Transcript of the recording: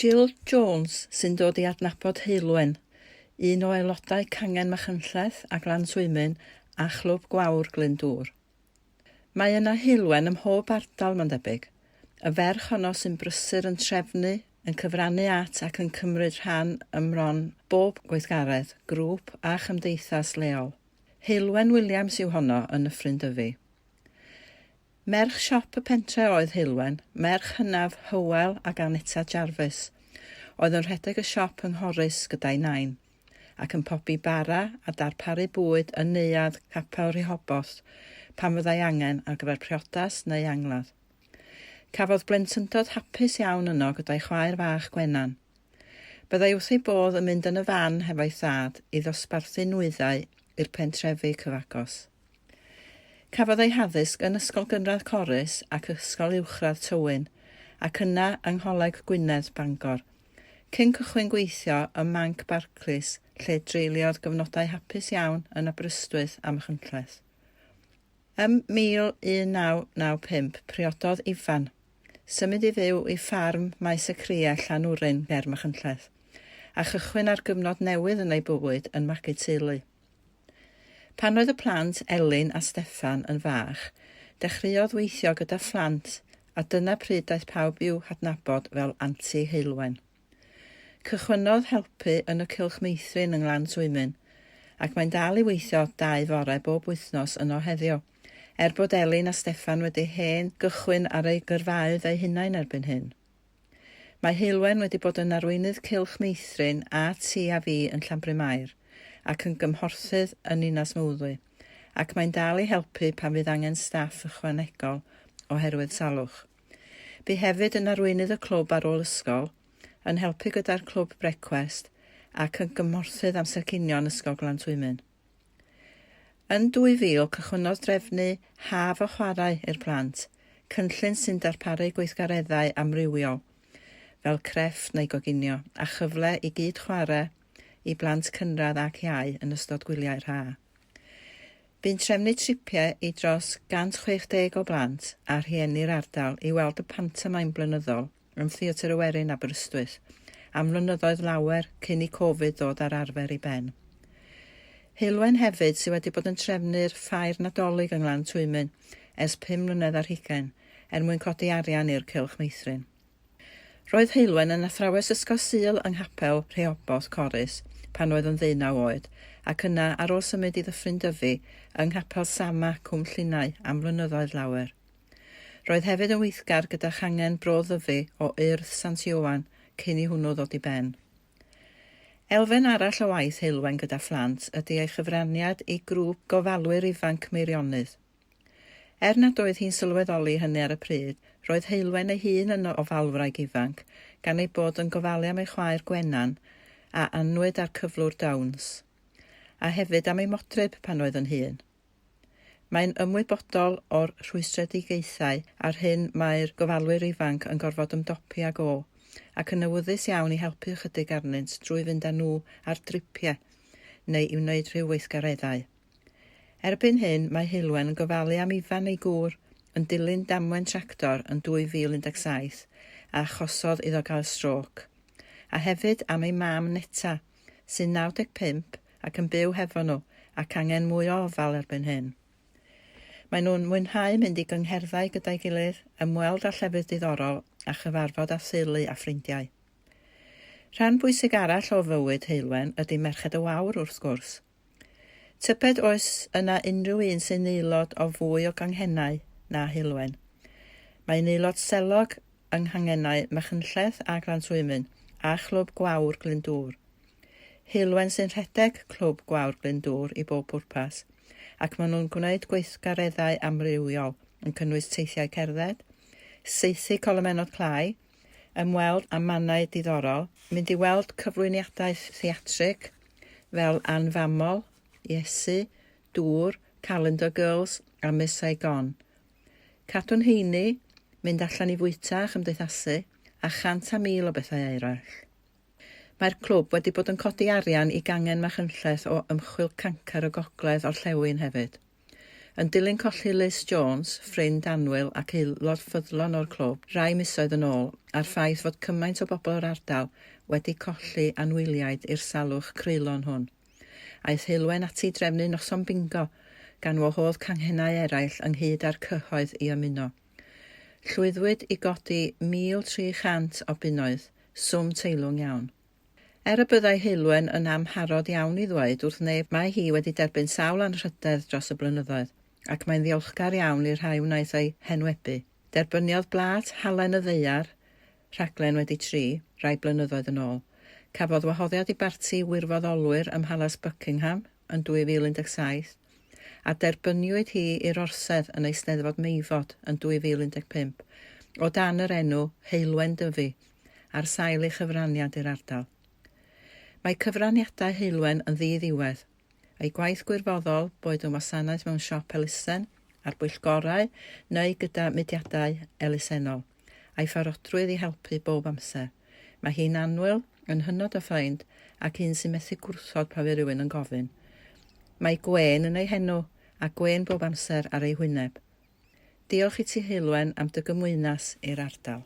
Jill Jones sy'n dod i adnabod Heulwen, un o aelodau cangen Machynlleth a Glan Twymyn a Chlwb Gwawr Glyndŵr. Mae yna Heulwen ym mhob ardal, mae'n debyg. Y ferch honno sy'n brysur yn trefnu, yn cyfrannu at ac yn cymryd rhan ym mron bob gweithgaredd, grŵp a chymdeithas leol. Heulwen Williams yw honno yn Nyffryn Dyfi. Merch siop y pentre oedd Heulwen, merch hynaf Hywel ac Aneta Jarvis, oedd yn rhedeg y siop yng Nghorris gyda'i nain, ac yn pobi bara a darparu bwyd yn neuadd Capel Rehoboth pan fyddai angen ar gyfer priodas neu angladd. Cafodd blentyndod hapus iawn yno gyda'i chwaer fach Gwenan. Byddai wrth ei bodd yn mynd yn y fan hefo'i thad i ddosbarthu nwyddau i'r pentrefi cyfagos. Cafodd ei haddysg yn Ysgol Gynradd Corris ac Ysgol Uwchradd Tywyn, ac yna yng Ngholeg Gwynedd, Bangor, cyn cychwyn gweithio ym Manc Barclays lle dreuliodd gyfnodau hapus iawn yn Aberystwyth a Machynlleth. Ym 1995 priododd Ifan, symud i fyw i ffarm Maes y Crie, Llanwrin, ger Machynlleth, a chychwyn ar gyfnod newydd yn ei bywyd yn magu teulu. Pan oedd y plant, Elin a Steffan, yn fach, dechreuodd weithio gyda phlant a dyna pryd daeth pawb i'w hadnabod fel Anti Heulwen. Cychwynnodd helpu yn y Cylch Meithrin yng Nglan Twymyn, ac mae'n dal i weithio dau fore bob wythnos yno heddiw, er bod Elin a Steffan wedi hen gychwyn ar eu gyrfaoedd eu hunain erbyn hyn. Mae Heulwen wedi bod yn arweinydd Cylch Meithrin a Ti a Fi yn Llanbryn-mair ac yn gymhorthydd yn Ninas Mawddwy, ac mae'n dal i helpu pan fydd angen staff ychwanegol oherwydd salwch. Bu hefyd yn arweinydd y clwb ar ôl ysgol, yn helpu gyda'r clwb brecwest ac yn gymhorthydd amser cinio yn Ysgol Glan Twymyn. Yn 2000, cychwynnodd drefnu Haf o Chwarae i'r Plant, cynllun sy'n darparu gweithgareddau amrywiol, fel crefft neu goginio, a chyfle i gyd-chwarae i blant cynradd ac iau yn ystod gwyliau'r ha'. Bu'n trefnu tripiau i dros 160 o blant a rhieni'r ardal i weld y pantomeim blynyddol yn Theatr y Werin, Aberystwyth, am flynyddoedd lawer cyn i Covid ddod â'r arfer i ben. Heulwen hefyd sydd wedi bod yn trefnu'r Ffair Nadolig yng Nglan Twymyn ers pum mlynedd ar hugain, er mwyn codi arian i'r Cylch Meithrin. Roedd Heulwen yn athrawes Ysgol Sul yng Nghapel Rheoboth, Corris, pan oedd yn ddeunaw oed, ac yna, ar ôl symud i Ddyffryn Dyfi, yng Nghapel Sama, Cwm Llinau, am flynyddoedd lawer. Roedd hefyd yn weithgar gyda changen Bro Ddyfi o Urdd Sant Ioan cyn i hwnnw ddod i ben. Elfen arall o waith Heulwen gyda phlant ydy ei chyfraniad i grŵp Gofalwyr Ifanc Meirionnydd. Er nad oedd hi'n sylweddoli hynny ar y pryd, roedd Heulwen ei hun yn ofalwraig ifanc gan ei bod yn gofalu am ei chwaer Gwenan, a anwyd â'r cyflwr Downs, a hefyd am ei modryb pan oedd yn hŷn. Mae'n ymwybodol o'r rhwystredigaethau a'r hyn mae'r gofalwyr ifanc yn gorfod ymdopi ag o, ac yn awyddus iawn i helpu ychydig arnynt drwy fynd â nhw ar dripiau neu i wneud rhyw weithgareddau. Erbyn hyn, mae Heulwen yn gofalu am Ifan ei gŵr, yn dilyn damwain tractor yn 2017 a achosodd iddo gael strôc, a hefyd am ei mam Netta, sy'n 95 ac yn byw hefo nhw ac angen mwy o ofal erbyn hyn. Maen nhw'n mwynhau mynd i gyngherddau gyda'i gilydd, ymweld â llefydd diddorol a chyfarfod â theulu a ffrindiau. Rhan bwysig arall o fywyd Heulwen ydy Merched y Wawr wrth gwrs. Tybed oes yna unrhyw un sy'n aelod o fwy o ganghennau na Heulwen? Mae'n aelod selog yng nghangennau Machynlleth a Glantwymyn a Chlwb Gwawr Glyndŵr. Heulwen sy'n rhedeg Clwb Gwawr Glyndŵr i bob pwrpas, ac maen nhw'n gwneud gweithgareddau amrywiol yn cynnwys teithiau cerdded, saethu colomennod clai, ymweld â mannau diddorol, mynd i weld cyflwyniadau theatrig fel Anfamol, Iesu, Dŵr, Calendar Girls a Miss Saigon. Cadw'n heini, mynd allan i fwyta a chymdeithasu, a chant a mil o bethau eraill. Mae'r clwb wedi bod yn codi arian i gangen Machynlleth o Ymchwil Cancr y Gogledd Orllewin hefyd. Yn dilyn colli Liz Jones, ffrind annwyl ac aelod ffyddlon o'r clwb, rai misoedd yn ôl, a'r ffaith fod cymaint o bobl yr ardal wedi colli anwyliaid i'r salwch creulon hwn. Aeth Heulwen ati i drefnu noson bingo, gan wahodd canghennau eraill ynghyd â'r cyhoedd i ymuno. Llwyddwyd i godi 1,300 o bunnoedd, swm teilwng iawn. Er y byddai Heulwen yn amharod iawn i ddweud wrth neb mae hi wedi derbyn sawl anrhydedd dros y blynyddoedd, ac mae'n ddiolchgar iawn i'r rhai wnaeth ei henwebu. Derbyniodd blât Halen y Ddaear, rhaglen wedi tri, rai blynyddoedd yn ôl. Cafodd wahoddiad i barti wirfoddolwyr ym Mhalas Buckingham yn 2017, a derbyniwyd hi i'r Orsedd yn Eisteddfod Meifod yn 2015, o dan yr enw Heulwen Dyfi. ar sail ei chyfraniad i'r ardal. Mae cyfraniadau Heulwen yn ddi-ddiwedd. Ei gwaith gwirfoddol, boed yn wasanaeth mewn siop elusen, ar bwyllgorau neu gyda mudiadau elusennol, a'i pharodrwydd i helpu bob amser. Mae hi'n annwyl, yn hynod o ffeind, ac un sy'n methu gwrthod pan fydd rhywun yn gofyn. Mae gwên yn ei henw, a gwên bob amser ar ei hwyneb. Diolch i ti Heulwen am dy gymwynas i'r ardal.